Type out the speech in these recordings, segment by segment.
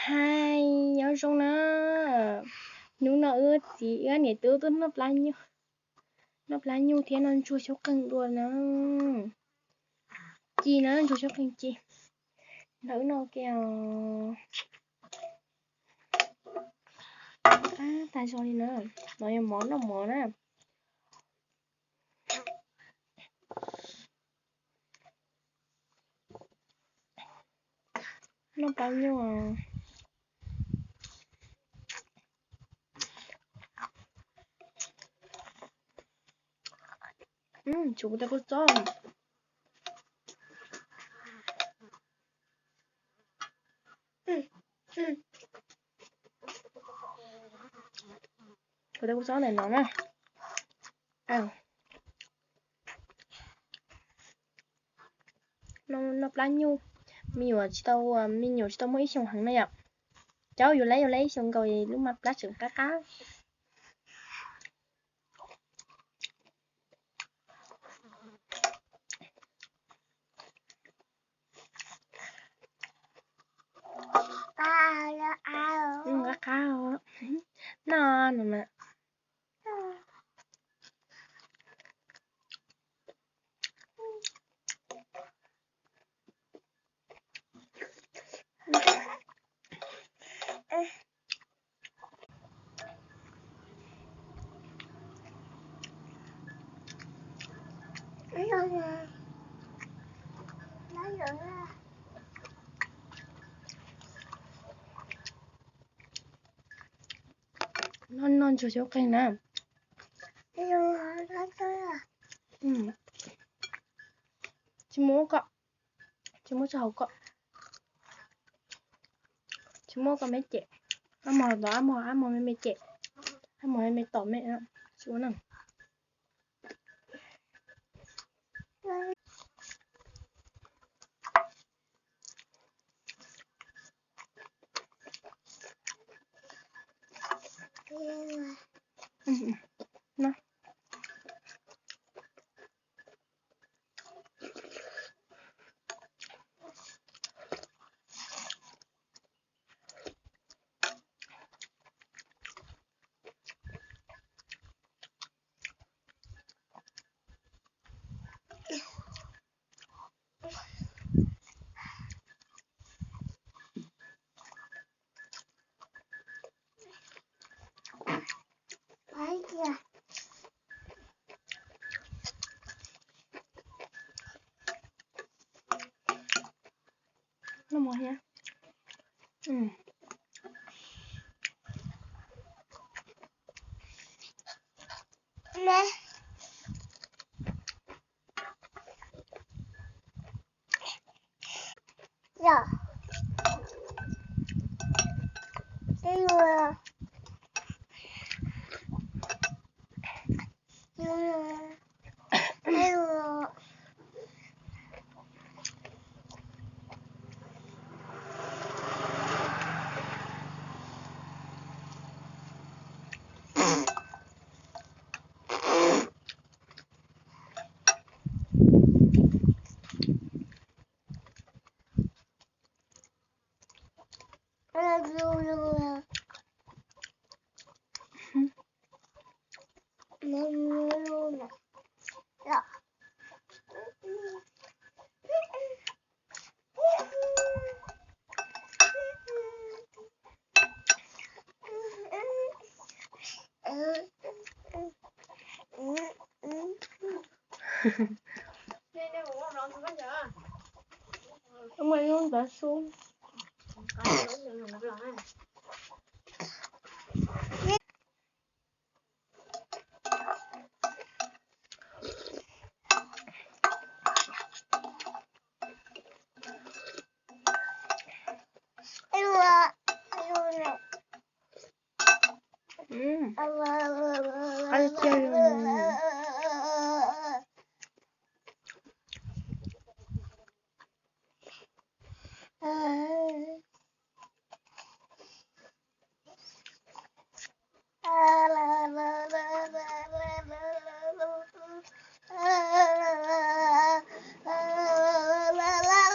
Hais nyob zoo na, hnub no wb txiv wb niam tub tuaj noj plab nyuj, noj plab nyuj thiab noj ntsuag xyoob qeeg dua na. Ci na, ntsuag xyoob qeeg ci. Nrog wb noj kiag os. Qab tag zog li na. No yog mov noj mov na. Noj plab nyuj. Tsum kuv tes kua txob. Kuv tes kua txob ntawm no na. Noj plab nyuj, me nyuam tsis tau, me nyuam tsis tau muaj ib xyoos heev na yom. Cov yuav leb yuav leb ib xyoos nkaus lub mas plab tseem qab qab. Qab qab no na. Noj ntsuag xyoob qeeg na. Tsis muab kom, tsis muab tso hauv kom, tsis muab kom me cem. Ab mos tom ab mos, ab mos me me cem, ab mos me me tom me, tsis ua na. Noj mov thiab.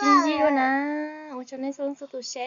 Ntxim ua na, ua tsaug nej txhua leej txhua tus saib.